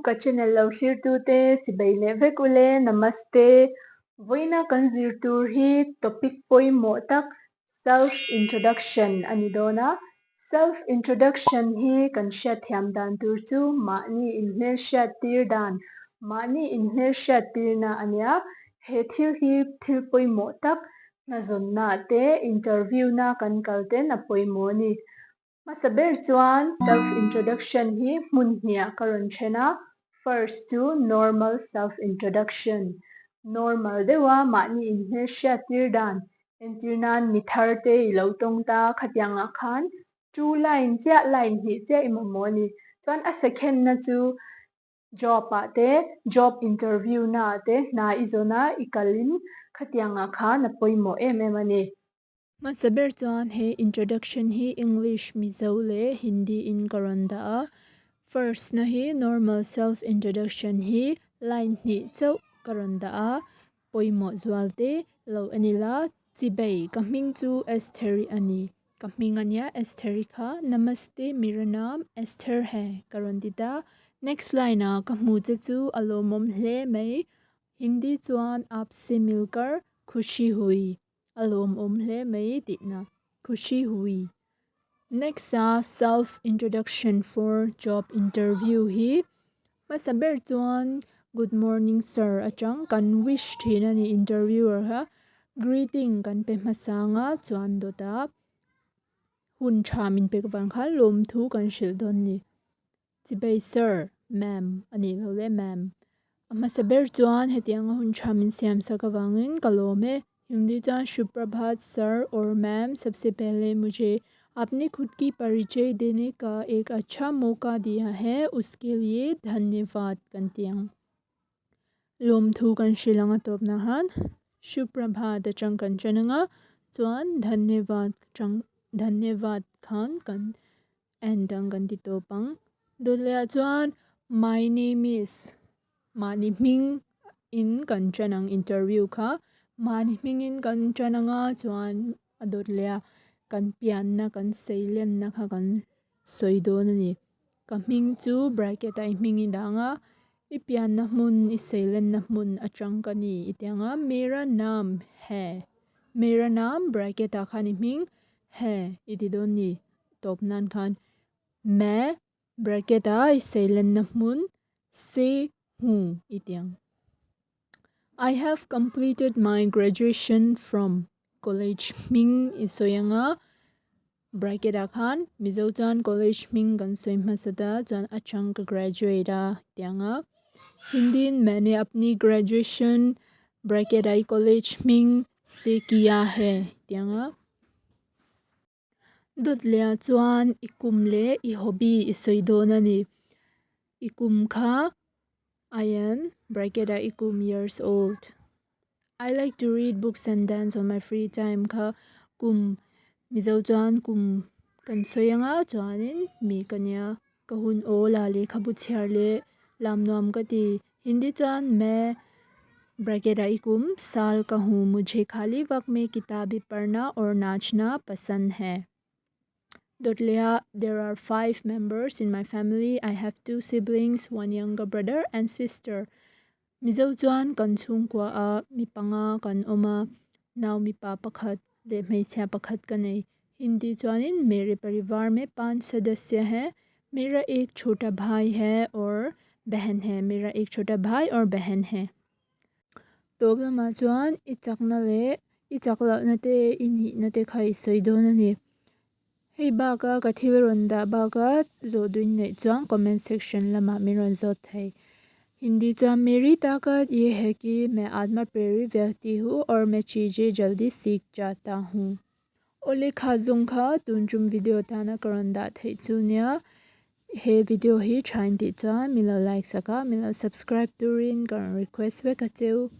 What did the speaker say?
ka channel lo thlirtute chibai leh vek ule Namaste. Vawiina kan zir tur hi topic pawimawh tak self introduction a ni dawn a. Self introduction hi kan hriatthiam dan tur chu mahni inhmelhriat tir dan, mahni inhmelhriat tirna a nia. He thil hi thil pawimawh tak hnazawnna te interview na kan kal ten a pawimawh a ni. Hmasa ber chuan self introduction hi hmun hniah ka rawn then a, first chu normal self introduction, normal deuha mahni inhmelhriat tir dan, entir nan mi thar te i lo tawng ta khatiangah khan two line chiah line hnih chiah i mamawh a ni. Chuan a second na chu Job ah te, job interview na ah te hna i zawn a, i kal in khatiangah khan a pawimawh em em a ni. Hmasa ber chuan he introduction hi English, Mizo leh Hindi in ka rawn dah a. First na hi normal self introduction hi line hnih chauh ka rawn dah a, pawimawh zual te lo en ila chibei ka hming chu Estheri a ni. Ka hming a nia Estheri kha Namaste mera naam Esther hai ka rawn ti ta. Next line ah ka hmu che chu a lawmawm hle mai. Hindi chuan aapse milkar khushi hui a lawmawm hle mai tihna khushi hui. Next a self introduction for job interview hi hmasa ber chuan good morning sir atang kan wish thin a ni interviewer kha greeting kan pe hmasa anga chuan dawt a hun tha min pek vang khan lawmthu kan hrilh dawn a ni. Chibei sir, ma'am a nih loh le ma'am. A hmasa ber chuan hetianga hun tha min siam sak avangin ka lawm e. Hindi chuan Suprabhat sir aur ma'am sabse pehle mujhe apne khud ki parichay dene ka ek achha mauka diya hai uske liye dhanyavaad kan ti ang. Lawmthu kan hrilh ang a tawpna han Suprabhat atang kan ṭan ang a chuan dhanyavaad chang dhanyavaad khan kan En dang kan ti tawp ang. Dawtlehah chuan my name is mahni hming in kan ṭan ang interview kha mahni hming in kan ṭan ang a chuan a dawt leh a kan pianna kan seilenna kha kan sawi dawn a ni. Ka hming chu bracket ah i hming i dah ang a i pianna hmun i seilenna hmun atang ka ni i ti ang a mera naam hai mera naam bracket ah khan i hming hai i ti dawn a ni. Tawp nan khan me bracket a i seilenna hmun se hu i ti ang. I have completed my graduation from college hming i sawi ang a, bracket ah khan Mizo chuan college hming kan sawi hmasa ta chuan a chang ka graduate a i ti ang a. Hindi in maine apni graduation bracket ah i college hming se kiya hai i ti ang a. Dawtlea chuan i kum leh i hobby i sawi dawn a ni. I kum kha I am bracket ah i kum years old. I like to read books and dance on my free time kha kum Mizo chuan kum kan sawi anga chuanin mi ka nia ka hun awl a lehkhabu chhiar leh lam nuam ka ti. Hindi chuan me bracket ah i kum saal ka hu mujhe khali waqt mein kitabein parhna aur nachna pasand hai. Dawtlea there are five members in my family I have two siblings one younger brother and sister. Mizo chuan kan chhungkua a mi panga kan awm a nau mipa pakhat leh hmeichhia pakhat ka nei. Hindi chuanin mere parivar mein panch sadasya hai mera ek chhota bhai hai aur behen hai mera ek chhota bhai aur behen hai. Tawp lamah chuan i chakna leh i chak lohna te i nihna te kha i sawi dawn a ni. Hei baka ka thil rawn dah baka zawh duin neih chuan comment section lamah min rawn zawt thei. Hindi chuan meri takat ye hai ki main atma preri vyakti hu aur main cheeze jaldi seekh jata hu. Awle kha zawng kha tun tum video tana ka rawn dah theih chu nia. He video hi tha in tih chuan min lo like sak a, min lo subscribe turin ka rawn request vek a cheu.